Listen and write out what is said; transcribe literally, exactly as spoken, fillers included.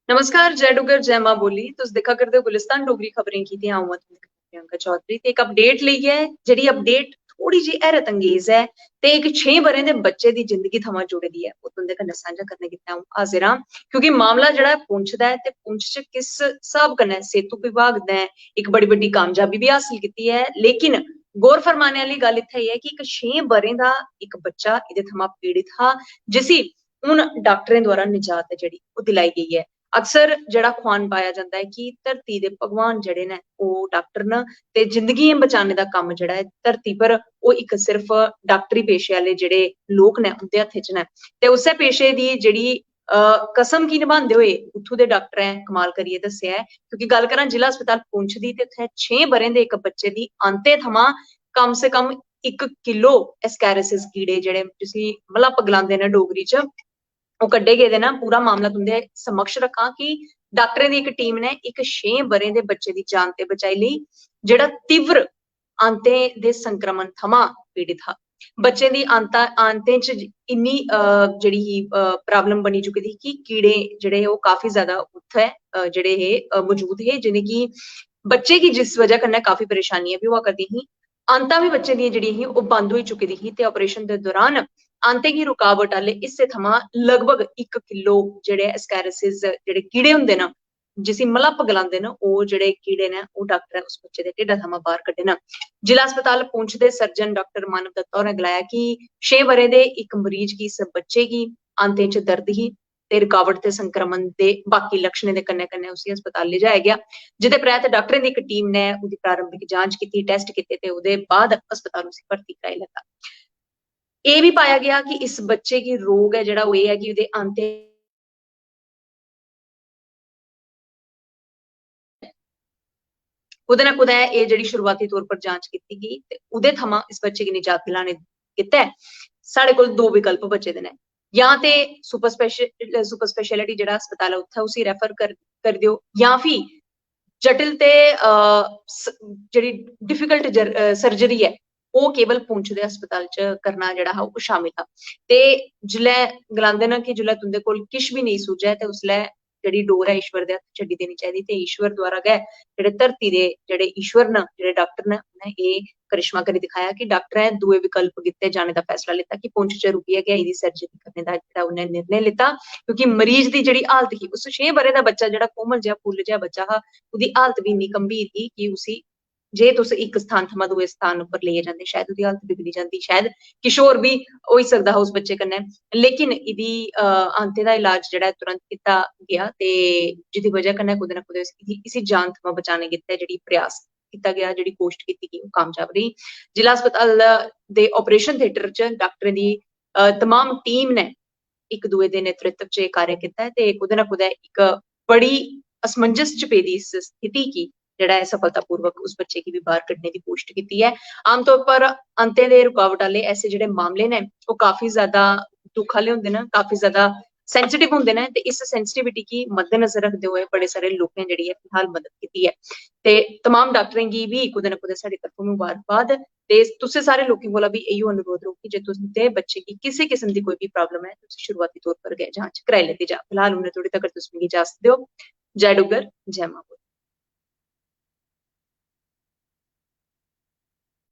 नमस्कार, जय डुग्गर, जय मां बोली। तुस दिक्खा करदे ओ गुलिस्तान डोगरी खबरें गी ते अ'ऊं आं तुं'दे कन्नै प्रियंका चौधरी। ते इक अपडेट लेइयै, जेह्ड़ी अपडेट थोह्ड़ी जेही हैरत अंगेज ऐ, ते इक छे ब'रें दे बच्चे दी जिंदगी थमां जुड़ी दी ऐ, ओह् तुं'दे कन्नै सांझा करने गित्तै अ'ऊं हाजिर आं। क्योंकि मामला जेह्ड़ा ऐ पुंछ दा ऐ, ते पुंछ च किस स्हाब कन्नै सेतु विभाग ने इक बड़ी बड्डी कामयाबी बी हासल कीती ऐ, लेकिन गौर फरमाने आह्ली गल्ल इत्थै एह् ऐ कि इक छे ब'रें दा इक बच्चा एह्दे थमां पीड़ित हा, जिसी हून डाक्टरें द्वारा निजात ऐ जेह्ड़ी, ओह् दिलाई गेई ऐ। अक्सर जेह्ड़ा खुआन पाया जंदा ऐ कि धरती दे भगवान जेह्ड़े न, ओह् डाक्टर न, ते जिंदगियां बचाने दा कम्म जेह्ड़ा ऐ धरती पर, ओह् इक सिर्फ डाक्टरी पेशे आह्ले जेह्ड़े लोक न, उं'दे हत्थै च न। ते उस्सै पेशे दी जेह्ड़ी, अ, कसम गी नभांदे होए उत्थूं दे डाक्टरें कमाल करियै दस्सेआ ऐ। क्योंकि गल्ल करां जिला अस्पताल पुंछ दी, ते उत्थै छे ब'रें दे इक बच्चे दी आंतें थमां कम से कम इक किलो एस्कैरिसिस कीड़े, जेह्ड़े, जिसी मलप्प गलांदे न डोगरी च, ओह् कड्ढे गेदे न। पूरा मामला तुं'दे समक्ष रक्खां कि डाक्टरें दी इक टीम ने इक छे ब'रें दे बच्चे दी जान ते बचाई लेई, जेह्ड़ा तीव्र आंतें दे संक्रमण थमां पीड़ित हा। बच्चें दी आंता, आंतें च इन्नी, अ, जेह्ड़ी ही, अ, प्रॉब्लम बनी चुकी दी ही कि कीड़े जेह्ड़े ओह् काफी ज्यादा उत्थै, अ, जेह्ड़े हे, अ, मौजूद हे, जि'नेंगी बच्चे गी जिस वजह कन्नै काफी परेशानियां बी होआ करदियां ही, आंतां बी बच्चें दियां जेह्ड़ियां ही ओह् बंद होई चुकी दी ही, ते ऑपरेशन दे दौरान आंतें गी रुकावट आह्ले हिस्से थमां लगभग इक किलो जेह्ड़े एस्कैरिसिस जेह्ड़े कीड़े होंदे न, जिसी मलप्प गलांदे न, ओह् जेह्ड़े कीड़े न, ओह् डाक्टर उस बच्चे दे ढिड्डा थमां बाह्र कड्ढे न। जिला अस्पताल पुंछ दे सर्जन डाक्टर मानव दत्ता होरें गलाया कि छे ब'रें दे इक मरीज गी, इस बच्चे गी आंतें च दर्द ही ते रुकावट ते संक्रमण दे बाकी लक्षणें दे कन्नै-कन्नै उसी अस्पताल लेजाया गेआ, जेह्दे परैंत डाक्टरें दी इक टीम ने ओह्दी प्रारंभिक जांच कीती, टैस्ट कीते ते ओह्दे बाद अस्पताल उसी भर्ती कराई लैता। एह् बी पाया गेआ कि इस बच्चे गी रोग ऐ जेह्ड़ा, ओह् एह् ऐ कि ओह्दे आंतें कुतै ना कुतै एह् जेह्ड़ी शुरुआती तौर पर जांच कीती गेई ते ओह्दे थमां इस बच्चे गी निजात दिलाने गित्तै साढ़े कोल दो विकल्प बचे दे न, जां ते सुपर स्पेशल, सुपर स्पेशलिटी जेह्ड़ा अस्पताल ऐ उत्थै उसी रेफर कर, करी देओ, जां फ्ही जटिल ते, अ, स-, जेह्ड़ी डिफिकल्ट जर-, अ, सर्जरी ऐ, ओह् केवल पुंछ दे अस्पताल च करना जेह्ड़ा हा, ओह् शामिल हा। ते जिसलै गलांदे न कि जिसलै तुं'दे कोल किश बी नेईं सुझै ते उसलै जेह्ड़ी डोर ऐ ईश्वर दे हत्थ छड्डी देनी चाहिदी, ते ईश्वर द्वारा गै, जेह्ड़े धरती दे जेह्ड़े ईश्वर न, जेह्ड़े डाक्टर न, उ'नें एह् करिश्मा करी दिखाया कि डाक्टरें दूए विकल्प गित्तै जाने दा फैसला लैता कि पुंछ च रुकियै गै एह्दी सर्जरी करने दा जेह्ड़ा उ'नें निर्णय लैता, क्योंकि मरीज दी जेह्ड़ी हालत ही, उस छे ब'रें दा बच्चा, जेह्ड़ा कोमल जेहा, फुल्ल जेहा बच्चा हा, ओह्दी हालत बी इन्नी गंभीर ही कि उसी, जे तुस इक स्थान थमां दूए स्थान उप्पर लेइयै जंदे, शायद ओह्दी हालत बिगड़ी जंदी, शायद किश होर बी होई सकदा हा उस बच्चे कन्नै। लेकिन एह्दी, अ, आंतें दा इलाज जेह्ड़ा ऐ तुरंत कीता गेआ ते जेह्दी बजह कन्नै कुतै ना कुतै इसी, इसी जान थमां बचाने गित्तै जेह्ड़ी प्रयास कीता गेआ, जेह्ड़ी कोशट कीती गेई, ओह् कामयाब रेही। जिला अस्पताल दे ऑपरेशन थिएटर च डाक्टरें दी, अ, तमाम टीम ने इक दूए दे नेतृत्व च एह् कार्य कीता ऐ ते कुतै ना कुतै इक बड़ी असमंजस च पेदी इस स्थिति गी जेह्ड़ा ऐ सफलतापूर्वक उस बच्चे गी बी बाह्र कड्ढने दी कोशट कीती ऐ। आमतौर पर आंतें दे रुकावट आह्ले ऐसे जेह्ड़े मामले न, ओह् काफी ज्यादा दुख आह्ले होंदे न, काफी ज्यादा सेंसिटिव होंदे न, ते इस सेंसिटिविटी गी मद्देनजर रखदे होए बड़े सारे लोकें जेह्ड़ी ऐ फिलहाल मदद कीती ऐ। ते तमाम डाक्टरें गी बी कुतै ना कुतै साढ़ी तरफों मुबारकबाद। ते तुसें सारे लोकें कोला बी इ'यो अनुरोध रौह्ग कि जे तुं'दे बच्चे गी किसै किस्म दी कोई बी प्रॉब्लम ऐ, तुस शुरुआती तौर पर गै जांच कराई लैती जा। फिलहाल उन्ने तोड़ी तगर तुस मिगी इजाजत देओ। जय डुग्गर, जय मां बोली।